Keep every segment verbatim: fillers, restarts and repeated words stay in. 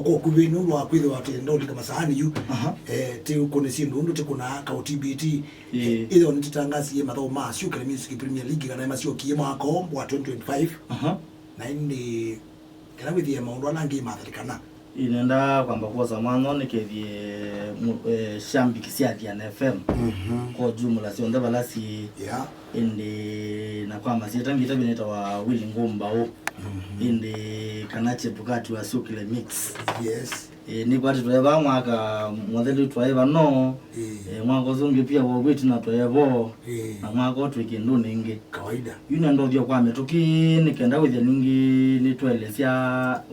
Kwa ũkuvĩ nũndũ wa kwĩthĩwa tĩenda ũlika masaani yu, aha, eh, tĩũkũne syĩndũ ũndũ tĩkũnaa kaũ T B T. Ĩĩ. Eh, ĩyo nĩtĩtangasie mathaũ ma Syũkĩle Music Premier League kana masyokie mwaka ũũ wa twenty twenty-five. Aha. Na ĩndĩ kĩla wĩthĩe maũndũ ala angĩ mathalikana. Ĩĩ, nenda kwamba kwosa mwanya nĩkethie mu- eh, shambiki sya Thiana F M. Mhm. Kwa jumla syonthe vala si. Yeah. Ĩndĩ na kwa masyĩta ngĩtavya nĩtawa Willy Ngũmbaũ. Mhm. Ĩndĩ kana Chebukati wa Syũkĩle Mix. Yes. Ĩĩ, nĩkwatĩ twaĩ vaa mwaka mũthelu twaĩ vano. Ĩĩ. Ĩĩ, mwaka ũsu ũngĩ pia wovwĩtu na twaĩ vo. Ĩĩ. Na mwaka ũũ twĩ kĩndũnĩ ĩngĩ. Kawaida. Yu nenda ũthyũa kwa mĩtũkĩ nĩkenda wĩthĩa ningĩ nĩtũelesya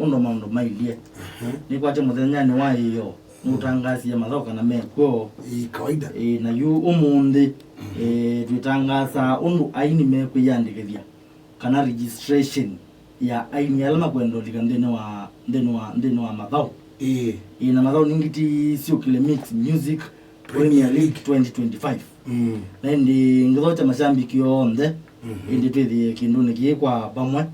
ũndũ maũndũ mailyĩ. Mhm. Nĩkwatĩ mũthenyanĩ wa ĩyoo. Nũtangaasie mathaũ kana mekw'o. Ĩĩ, kawaida. Ĩĩ, na yu ũmũnthĩ, mhm, ĩĩ, twĩtangaasaa ũndũ aini mekwĩyandĩkĩthya kana registration ya aini ala makwenda ũlika nthĩnĩ wa, nthĩnĩ wa, nthĩnĩ wa mathaũ. Ĩĩ. Ĩĩ, na mathaũ ningĩ ti Syũkĩle Mix Music Premier League twenty twenty-five. Mm. Na ĩndĩ ngĩthokya mashambiki onthe, mhm, ĩndĩ twĩthĩe kĩndũnĩ kĩĩ kwa vamwe.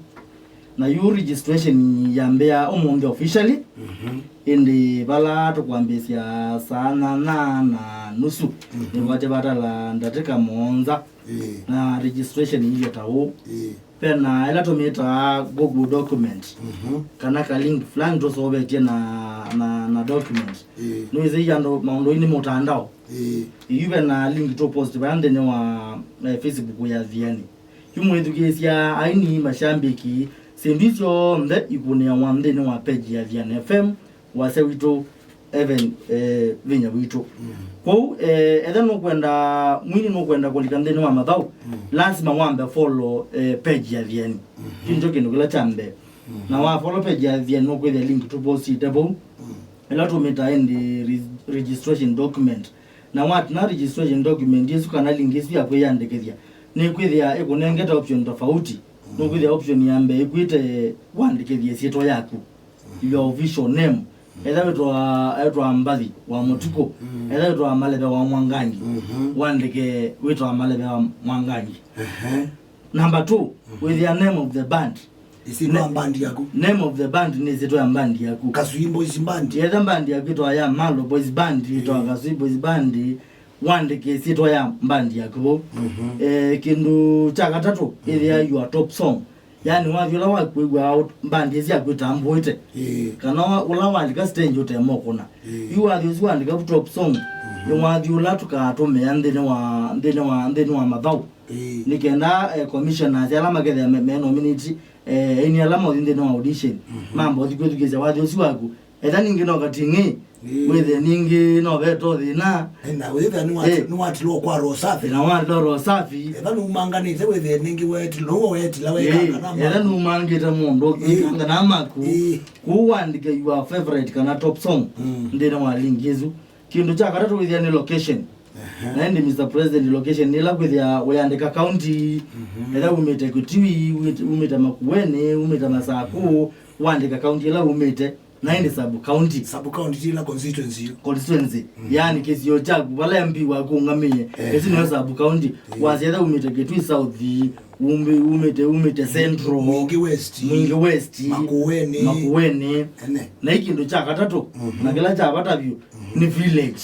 Na yu registration yambĩa ũmũnthĩ officially, mhm, ĩndĩ vala tũkwambĩĩsya saa nyanya na nusu, mhm, nĩkwatĩ vatala ndatĩka mũonza. Ĩĩ. Na registration iilye ta ũũ. Ĩĩ. Ve na ĩla tũmĩtaa Google document, mhm, kana ka link fulani tũseũvetye na, na, na document. Ĩĩ. Nĩwĩsĩ andũ maũndũ ii nĩ mũtandao. Ĩĩ. Yu ve na link tũ post vaya nthĩnĩ wa, eh, Facebook ya Thiani. Yu mwĩthukĩĩsya aini, mashambiki, syĩndũ ii syonthe ikũnĩawa nthĩnĩ wa page ya Thiani F M, wasya witũ Evan, eh, Vinya Witũ. Mm. Kwoou, eh, etha nũkwenda, mwini nũkwenda kũlika nthĩnĩ wa mathaũ, mm, lasima wambe follow, eh, page ya Thiani. Mhm. Kĩu nĩkyo kĩndũ kĩla kya mbee. Mhm. Na wa follow page ya Thiani nũkwĩthĩa link tũposite vau. Mm. Ĩla tũmĩtaa ĩndĩ re- registration document. Na watina registration document ĩsu kana link ĩsu ya kwĩyandĩkĩthya, nĩkwĩthĩa ĩkũnengete option tofauti. Mm. Nũkwĩthĩa option ya mbee ĩkwĩte wandĩkĩthye syĩtwa yaku, your official name. Mm. Etha wĩtwa, etwa Mbathi wa Mũtukũ, mm, etha wĩtwa Maleve wa Mwangangi, mhm, wandĩke wĩtwa Maleve wa Mwangangi. Ehe. Number two, mhm, wĩthĩa name of the band. Ĩsyĩtwa ya mbandi yaku. Name of the band nĩ ĩsyĩtwa ya mbandi yaku. Kasui Boys Band. Etha mbandi yaku ĩtwa ya Malo Boys Band, ĩtwa, mm, Kasui Boys Band, wandĩke ĩsyĩtwa ya mbandi yaku vau. Mhm. Eh, kĩndũ kya katatũ, mhm, ĩthĩa your top song. Yaani wathi ũla wakwĩw'a mbandi ĩsu yaku ĩtambũĩte. Ĩĩ. Kana wa- ũla walika stage ũtemokũna. Ĩĩ. Yu wathi ũsu wandĩka vu top song, mhm, nĩ wathi ũla tũkatũmĩa nthĩnĩ wa, nthĩnĩ wa, nthĩnĩ wa mathaũ. Ĩĩ. Nĩ kenda, eh, commissioners ala makethĩa me, me nominate, eh, aini ala mothi nthĩnĩ wa audition, mhm, mamba ũthi kwĩthukĩĩsya wathi ũsu waku. Etha ningĩ no kating'ĩ, ĩĩ, wĩthĩe ningĩ no vetwa thĩna. Na wĩthĩa nĩwati- ĩĩ, nĩwatilwa kwa roho safi. Na watilwa roho safi. Etha nũmanganĩte wĩthĩe ningĩ wetilwa, ũguo wetila, ĩĩ, wekanga na etha maku nũmangĩte mũndũ, ĩĩ, wekanga na maku. Ĩĩ. Kũu wandĩke your favorite kana top song, mm, nthĩnĩ wa link ĩsu. Kĩndũ kya katatũ wĩthĩa nĩ location. Ehe. Na ĩndĩ Mister President, location nĩ ĩla kwĩthĩa ũyandĩka county, mhm, etha umĩte Kitui, umĩte, umĩte Makueni, umĩte Masaku, wandĩka county ĩla umĩte, na ĩndĩ sub county. Sub county ti ĩla constituency yu. Constituency. Mhm. Yaani kĩsio kyaku, vala M P waku ũngamĩe, ehe, ĩsu nĩyo sub county. Ĩĩ. Wasya etha umĩte Kitui South, umĩ- umĩte, umĩte Central, Mwingi West, Mwingi West, Makueni. Makueni. Ene. Na ĩ kĩndũ kya katatũ, mhm, na kĩla kya vata vyũ, mhm, nĩ village.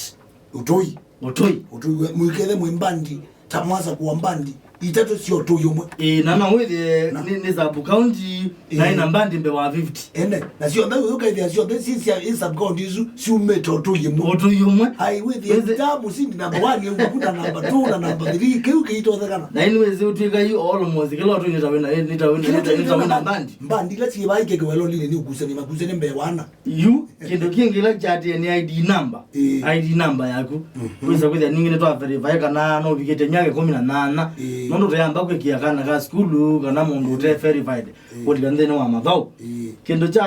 Ũtũi. Ũtũi. Ũtũi we- mũikethe mwĩ mbandi, ta mwasa kuwa mbandi itatũ sya ũtũi ũmwe. Ĩĩ, na no wĩthĩe na- nĩ, nĩ sub county, na ĩĩ, ĩna mbandi mbee wa fifty. Ene, na syonthe ũyũ kaithĩa syonthe si sya ĩ sub county isu siumĩte ũtũi ũmwe. Ũtũi ũmwe. Ai, wĩthĩe wĩthĩ- ta mũsindi namba one ũguku na namba two na namba three, kĩu kĩitothekana. Na ĩnĩ wĩsĩ ũtwĩka yu almost kĩla ũtũi nĩ ta wĩna, nĩ ta wĩna, kĩla nĩ ta wĩna mbandi. Mbandi ila syĩvaĩke kĩwelolinĩ nĩ ũkusani makusani mbee wana. Yu, kĩndũ kĩngĩ kĩla kyaatĩĩe nĩ I D number. Ĩĩ. I D number yaku. Mhm. Wĩsa kwĩthĩa ningĩ nĩtwa verify kana no ũvikĩte myaka ĩkũmi na nyanya. Ĩĩ. Nũndũ tũyamba kwĩkĩa kana ka sukulu kana mũndũ ũte verified, ĩĩ, kũlika nthĩnĩ wa mathaũ. Ĩĩ. Kĩndũ kya,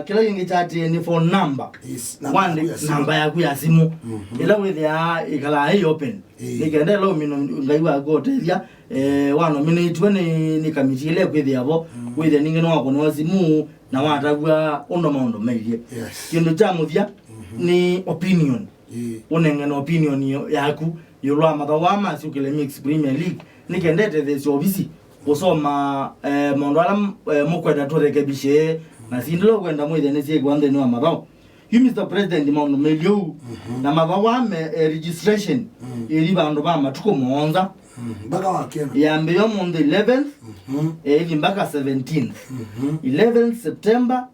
kĩla kĩngĩ kyaatĩĩe nĩ phone number. Yes, namba yaku ya simũ. Namba yaku ya simũ. Mhm. Ĩla wĩthĩaa ĩkalaa ĩ open. Ĩĩ. Nĩ kenda ĩla ũmino Ngai waku ũtethya, eh, wanominĩtwe nĩ, nĩ kamiti ĩla ĩkwĩthĩa vo, mm, wĩthĩa ningĩ nĩwakũnĩwa simũ, na watavw'a ũndũ maũndũ mailyĩ. Yes. Kĩndũ kya mũthya, mhm, nĩ opinion. Ĩĩ. Ũnengane opinion yo- yaku ĩũlũ wa mathaũ aa ma Syũkĩle Mix Premier League, nĩ kenda ĩtetheesye ovisi kũsoma, eh, maũndũ ala, eh, mũkwenda tũrekebishe, Na syĩndũ ila ũkwenda mwĩthĩe nĩsyĩkĩwa nthĩnĩ wa mathaũ. Yu, Mister President, maũndũ meliu, mhm, na mathaũ ame, eh, registration, mm, ĩthi vandũ va matukũ mũonza. Mm, mpaka wa kena. Yambĩĩa ũmũnthĩ eleventh, mhm, eh, ĩthi mpaka seventeenth. Mhm. Eleventh September,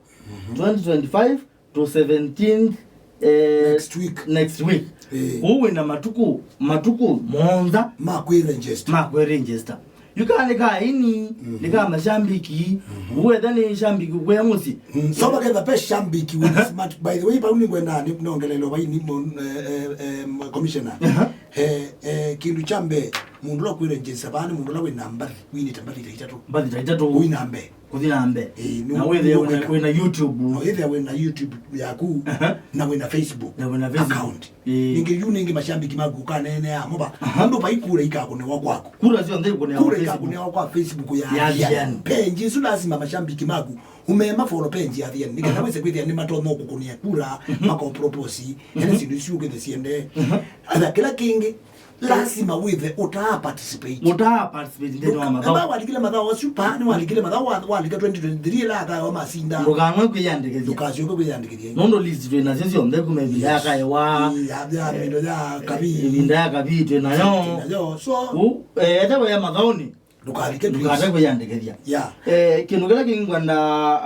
mhm, twenty twenty-five to seventeenth, eh, next week. Next week. Eh. Kũu wĩna matukũ, matukũ mũonza ma kwĩ register. Ma kwĩ register. Yu kaa nĩ ka aini, mhm, nĩ ka mashambiki. Mhm. Ũu etha nĩ shambiki ũkwĩa mũsyĩ. Mm, so vaketha pe shambiki with smart. By the way, vau nĩngwenda nĩ-, nongelele vai nĩ mo-, eh, eh, eh, commissioner. Aha. Eh, eh, kĩndũ kya mbee, mũndũ ũla kwĩ register vaa nĩ mũndũ ũla wĩna mbathi, winĩte mbathi ta itatũ. Mbathi ta itatũ. Ũi na mbee. Kũthi na mbee. Ĩĩ, nũ-, na wĩthĩe wĩna, wĩna YouTube. Na wĩthĩe wĩna YouTube yaku, aha, na wĩna Facebook, na wĩna Facebook account. Ĩĩ. Ningĩ yu ningĩ mashambiki maku ũkaneenea amo va. Aha. Nũndũ vai kura ikakũnewa kwaku. Kura syonthe ikũnewa. Kura Facebook. Ikakũnewa kwa Facebook ya, ya Athiani. Athiani. Page isu lazima mashambiki maku ũmema follow page ya Athiani. Nĩkenda, aha, wĩse kwĩthĩa nĩmatonya kũkũnĩa kura, mhm, mako propose. Mhm. Ene syĩndũ isu ũkĩthe siendee. Mhm. Ana kĩla kĩngĩ, lasima wĩthe ũtaa participate. Ũtaa participate nthĩnĩ wa mathaũ. Amba walikile mathaũ asu, pa nĩ walikile mathaũ, wa-, walika twenty twenty-three ĩla akaewa masinda. Ndũkanwe kwĩyandĩkĩthya. Ndũkasyoke kwĩyandĩkĩthya. Nũndũ list twĩ nasyo syonthe kuma ĩvinda, yes, ya kaĩwa. Ĩĩ, ya, ya, eh, ĩvinda ya kavi. Ĩvinda ya kavi twĩ nayo. Twĩ nayo. So, kũu, eh, ethĩwa ya mathaũnĩ, ndũkalike, ndũkate kwĩyandĩkĩthya. Yeah. Eh, kĩndũ kĩla kĩngĩ ngwenda,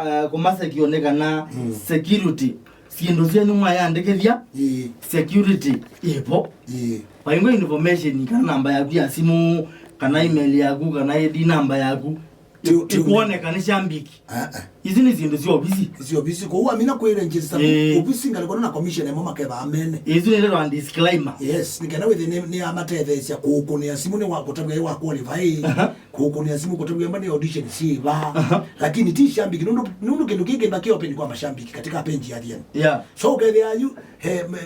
eh, kũmasekio nĩ kana, mm, security. Syĩndũ syenyu mwayandĩkĩthya, ĩĩ, security ĩvo. Ĩĩ. Vaingwa information kana namba yaku ya simũ, kana email yaku, kana I D namba yaku, ti-, ti-, ĩkwoneka nĩ shambiki. Ah, ah. Isu nĩ syĩndũ sya ovisi. Sya ovisi. Kwoou amina kwĩ register, ĩĩ, ovisi ngalĩko na commission ĩmwe makethaa mene. Isu nĩ ĩtwa disclaimer. Yes, nĩ kana wĩthĩ nĩ, nĩ amatetheesya kũkũnĩa simũ nĩ wa kũtavya wa qualify. Aha. Kũkũnĩa simũ kũtavya mba nĩ audition syĩ va. Aha. Lakini ti shambiki, nũndũ, nũndũ kĩndũ kĩkĩ kĩmba kĩ open kwa mashambiki katika page ya Athiani. Yeah. So ũkethĩa yu, he, me,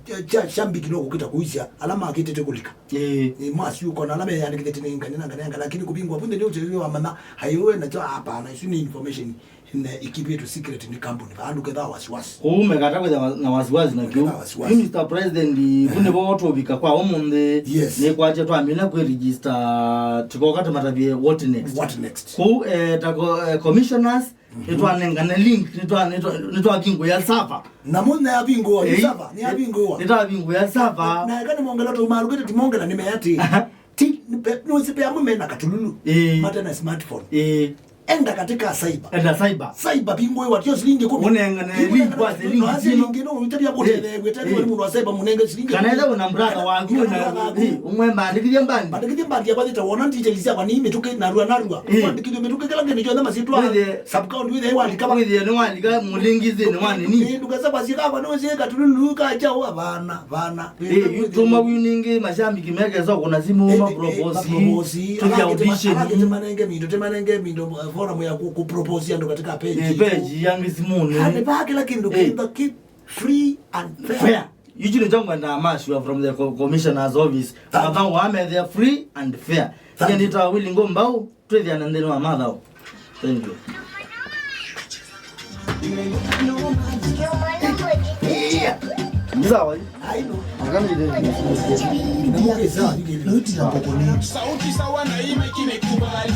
cha, cha shambiki no kũkĩta kũisya ala makĩtĩte kũlika. Ĩĩ. Ĩ, mwasi ũkona ala meyandĩkĩthĩtye nĩ ngani na ngani na ngani, lakini kũvingwa vunde nĩ ũtethyo wa mana, aiwe na cho, hapana, isu nĩ information. Na ikipĩtwe secret nĩ kambuni, vandũ kethaa wasiwasi. Kũu mekata kwĩthĩa na wasiwasi na kĩu. Mekata wasiwasi. Yu, Mister President, vu nĩvo tũvika kwa ũmũnthĩ. Yes. Nĩkwatya twamina kwĩ register, tũkoka tũmatavye what next. What next? Kũu, eh, ta co-, eh, commissioners, mhm, nĩtwanengane link, nĩtwa-, nĩtwa-, nĩtwavingũĩa server. Na mũnyavingo, eh, server, nĩyavingũwa. Nĩtwavingũĩa server. Na eka nĩmongela tũmalũkĩte, timongela nĩmeatĩ. Aha. Ti, nũsĩ ve amwe mena katululu, ĩĩ, mate na smartphone. Ĩĩ. Enda katika cyber. Enda cyber. Cyber vingũĩwa, tio silingi kũmi. Ũnengane link kwa silingi tano. Silingi no ũtavya kũtetheew'e, tena, ĩĩ, mũndũ wa cyber mũnenge silingi. Kana ĩla wĩna brother waku, kana wĩna brother waku, ĩĩ, ũmwe mbandĩkithie mbandi. Mbandĩkithie mbandi yakwa thĩta wona details syakwa nĩ mĩtũkĩ narua narua. Ĩĩ. Kwandĩkithie mĩtũkĩ kĩla kĩndũ kyonthe masitwa. Wĩthĩe, sub county wĩthĩe walika va. Wĩthĩe nĩ walika mũlingithĩnĩ wa nini. Ĩĩ, ndũkasa kwasika kwa nũsĩ katululu ka chao, hapana, hapana. Ĩĩ, yu tũma yu ningĩ mashambiki mekesa kũna simũ, eh, eh, eh, maproposi, maproposi, tũthi audition. Alagete manenge mindo, te manenge mindo, eh, forum ya ku, ku propose andũ katika page. Eh, page yangi simũnĩ. Hali ba kila kindu, eh, kindu ki free and fair. Fair. Yu kĩndũ kya ngwenda mashiwa from the co-, commissioner's office. Thank you. Mathaũ aa methĩa free and fair. Thank you. Nĩta Willy Ngombau. Twĩthĩane nthĩnĩ wa mathaũ. Thank you. Nĩ sawa yu. Aka nĩ ithĩ. Sauti sawa na imekubali.